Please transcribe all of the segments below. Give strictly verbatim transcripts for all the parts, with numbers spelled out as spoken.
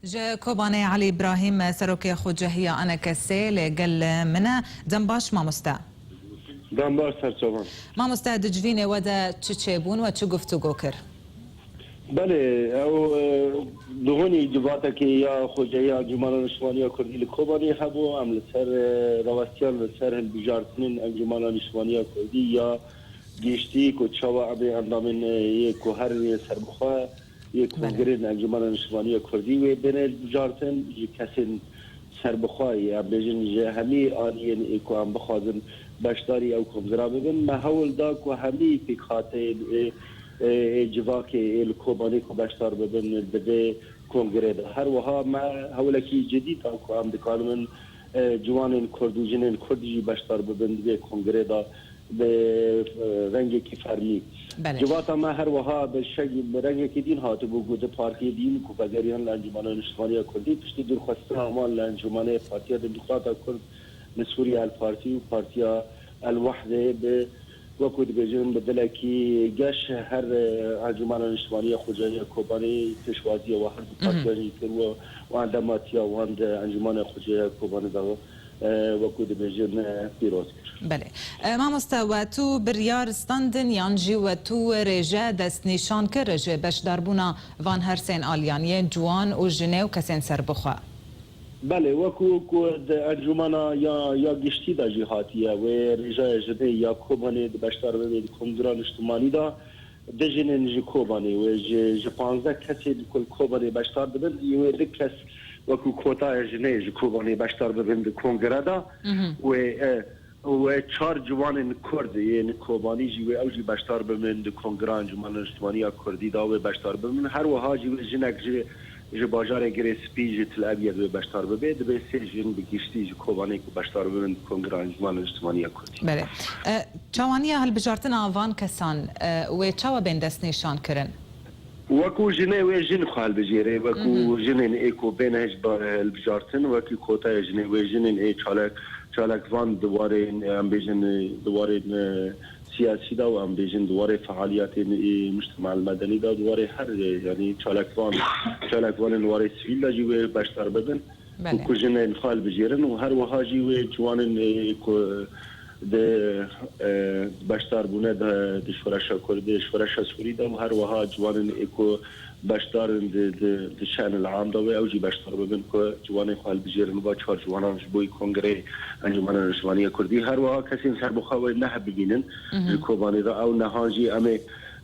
Ji Kobanê Elî Îbrahîm, serokê Xucehiya Enekesê, li gel min e. Dem baş, mamoste. Dem baş, serçavan. Mamoste, di civînê we de çi çêbûn we çi guftûgo kir? Belê, ew, e, duhunî civatekê ya Xucehiya Encûmena Niştimaniya Kurdî li Kobanê hebû. Em li ser, e, rawestiyan li ser hilbijartinên Encûmena Niştimaniya Kurdî ya giştî ku çawa em ê endamên, e, yê ku herin yê serbixwe yê Belê. kongirên Encûmena Niştimaniya Kurdî wê bêne hilbijartin, ji kesên serbixwe yê, em bêjin ji hemî aliyên ê ku em bixwazin beşdarî ew kongira bibin. Me hewl da ku hemî pêkhateyên ê, ê, ê civakê ê li Kobanê ku beşdar bibin di vê kongirê de. Her wiha me hewlekî cidî da ku em dikarin, e, ciwanên Kurd û jinên Kurd jî beşdar bibin di vê kongirê de bi, e, rengekî fermî. Belê. Civata me her wiha bi şek-, bi rengekî dîn hatibû ku di partiyê dîn ku vegeriyan li Encûmena Niştimaniya Kurdî, piştî dûrxistina wan li Encûmenê Partiya Demokrata Kurd li Sûriye El Partî û Partiya El Wehdê bi, wekû dibêjin, bi dilekî geş her, e, Encûmena Niştimaniya Xucehiya Kobanê pêşwaziya we her du Mhm. partiyan jî kir û, û endamatiya wan di Encûmena Xucehiya Kobanê de, e, wekû dibêjin, e, pîroz kir. Belê. E, mamoste, we tu biryar standin yan jî we tu rêje destnîşan kir ji beşdarbûna van her sên aliyan, yên ciwan û jinê û kesên serbixwe? Belê, wekû ku di encûmena ya, ya giştî de jî hatiye, wê rêjaya jinê ya Kobanê di beşdar bibê di kongira niştimanî de, du jinên ji Kobanê, wê ji, ji panzdeh kesên ku li Kobanê beşdar dibin, wê du kes wekû kotaya jinê ji Kobanê beşdar bibin di kongire de. Mhm. Wê, e, wê çar ciwanên Kurd yên Kobanî jî wê ew jî beşdar bibin di kongira Encûmena Niştimanî ya Kurdî de wê beşdar bibin. Her wiha jî wê jinek ji, ji bajarê Girê Spî ji Til Ebyed wê beşdar bibe. Dibe sê jin bi giştî ji Kobanê ku beşdar bibin di kongira Encûmena Niştimanî ya Kurdî. Belê. E, Çawaniya hilbijartina van kesan, e, wê çawa bên destnîşan kirin? Wekû jinê wê jin xwe hilbijêre, wekû Mhm. jinên ê ku bên hej ba-, hilbijartin, wekî kotaya jinê wê jinên ê çalak, çalakvan di warên, em bêjin, di warên, e, siyasî de û em bêjin di warê fealiyetên ê mujtema el-medenî de, di warê her, e, yanî çalakvan, çalakvanên warê sivîl de jî wê beşdar bibin. Belê. Ku jinên xwe hilbijêrin û her wiha jî wê ciwanên, e, ku di, e, beşdar bûne de, di şoreşa Kurd, di şoreşa Sûrî de û her wiha ciwanên ê ku beşdar in di, di, di şenil am de wê ew jî beşdar bibin ku ciwanên xwe hilbijêrin. Va çar ciwanan ji bo kongireyê Encûmena Niştimanî ya Kurdî. Her wiha kesên serbixwe wê neh bibînin Mhm. ji Kobanê de. Ew nehan jî em ê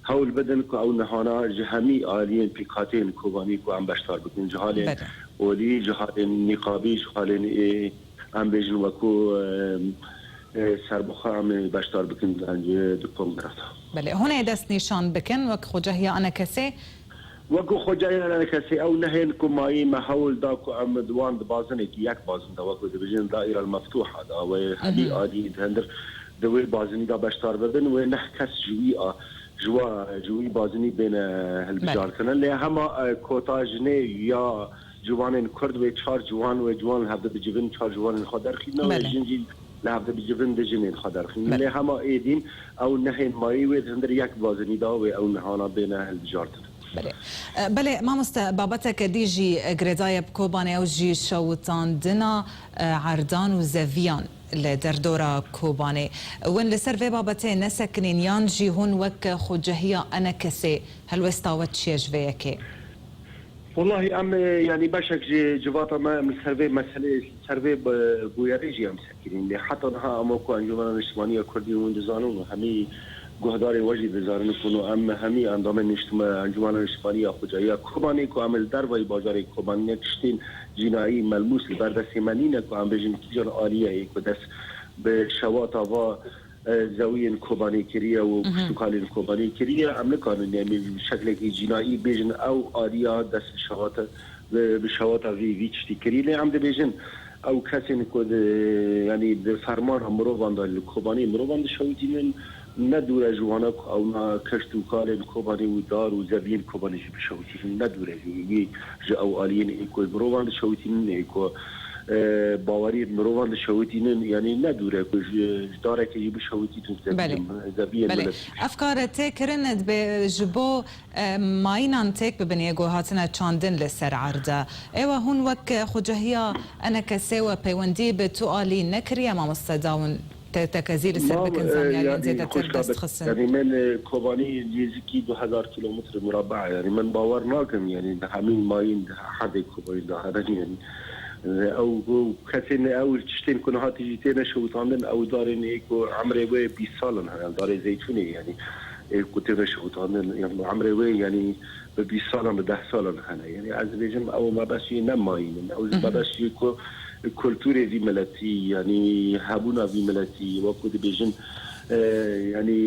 hewl bidin ku ew nehana ji hemî aliyên pêkhateyên Kobanî ku em beşdar bikin. Ji halên Belê. olî, ji halên nîqabî, ji halên ê, em bêjin wekû, e, e, serbixwe em ê beşdar bikin di, di kongresa. Belê. Hûn ê destnîşan bikin wek Xucehiya Enekesê? Wekû Xucehiya Enekesê ew nehên ku mayî me hewl da ku em di wan di bazinekî yek bazin de, wekû dibêjin daîra meftuha da, wê hemî Belê. alî di hindir di wê bazinî de beşdar bibin, wê neh kes ji wî a, ji wa, ji wî bazinî bêne hilbijartine. Belê. Lê hema, e, kota jinê ya ciwanên Kurd wê çar ciwan, wê ciwan li hevde bicivin, çar ciwanên xwe derxîne, wê Belê. jin jî li hevde bicivin, du jinên xwe derxîne. Belê. Lê hema êdîn ew nehên mayî wê di hindir yek bazinî da wê ew nehana bêne hilbijartin. Belê. E, belê, mamoste, babeteke dî jî, e, girêdayî bi Kobanê, ew jî şewitandina, e, erdan û zeviyan li derdora Kobanê. Win li ser vê babetê nesekinîn yan jî hûn wek Xucehiya Enekesê helwesta we çi ye ji vê yekê? Wellahî em, e, yanî beşek ji civata me em li ser vê meselê, li ser vê bi-, bûyerê jî em sekinîn. Lê heta niha em wekû Encûmena Niştimanî ya Kurdî hûn dizanin û hemî guhdarê we jî dizanin ku em hemî endamên niştime-, Encûmena Niştimanî ya Xucayiya Kobanê ku em li dervayî bajarê Kobanê ne tiştên cînayî melmûs li ber destê me nîne ku em bêjin kîjan aliyê yê ku dest bi şewata va, e, zewiyên Kobanê kiriye û Mhm. kuştûkalên Kobanê kiriye. Em nikarin, yanî, bi şeklekî cînayî bêjin ew aliya dest bi şewata, bi, bi şewata vî, vî tiştî kirî. Lê em dibêjin ew kesên ku di, yanî, di fermana mirovan de li Kobanê mirovan dişewitînin, ne dûr e ji wana ku ewna keştûkalên Kobanê û dar û zeviyên Kobanê jî bişewitînin. Ne dûr e ji wî, ji ew aliyên ê ku mirovan dişewitînin, ê ku e, baweriyên mirovan dişewitînin, yanî ne dûr e ku ji, ji darekê jî bişewitînin Belê. zeviyên, zeviyên Belê. miletî. Ev kar tê kirin dibe ji bo, e, mayînan têk bibin yê ku hatine çandin li ser erd e. Êwa hûn wek xwecehiya enekesê we peywendî bi tu alî nekiriye, mamoste Dawin? Te, te kezî li ser Mam, bikin e, zaniyariyên yani, zêdetir xwişka dest bi-, xistin. Yani, min, e, Kobanî nêzîkî du hezar kilometre murabba, yani, min bawer nakim, yani, hemî mayîn her dê Kobanî de hene, yani. E, ew, ew kesên, ew tiştên ku niha tê jî têne şewitandin, ew darên ê ku emrê wê bîst sal in, yani, darê zeytûnê, yani, ê ku têne şewitandin, yani, emrê wê, yani, bi bîst salan, bi deh salan hene. Yani, ez dibêjim, ew mebestiyê ne mayîn in. Ew Hı hı. mebestiyê ku kulturê vî miletî, yanî hebûna vî miletî, wekû dibêjin, e, yanî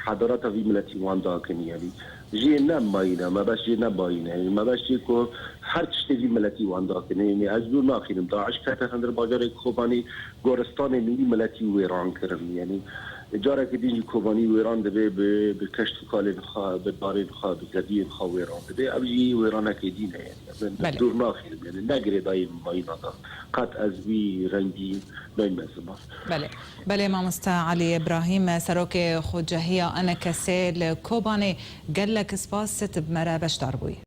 hedareta vî miletî wan dakin, yanî jiyê ne mayîne, mebest jiyê ne mayîne, yanî mebest jiyê ku her tiştê vî miletî wan dakin, yanî ez dûr naxînim, DAIŞ kete hundir bajarê Kobanî, goristanên wî miletî wêran kirin, yanî carekê din jî Kobanî wêran dibe bi, bi keşt û kalên xwe, bi darên xwe, bi zeviyên xwe wêran dibe, ev jî wêranekê din e, yanî. Min Belê. dûr naxînim, yani ne girêdayî mayîna da. Qet ez wî rengî neyme ziman. Belê. Belê, mamoste Elî Îbrahîm, serokê xwecehiya enekesê li Kobanê, gelek spas, tu bi me re beşdar bûyî.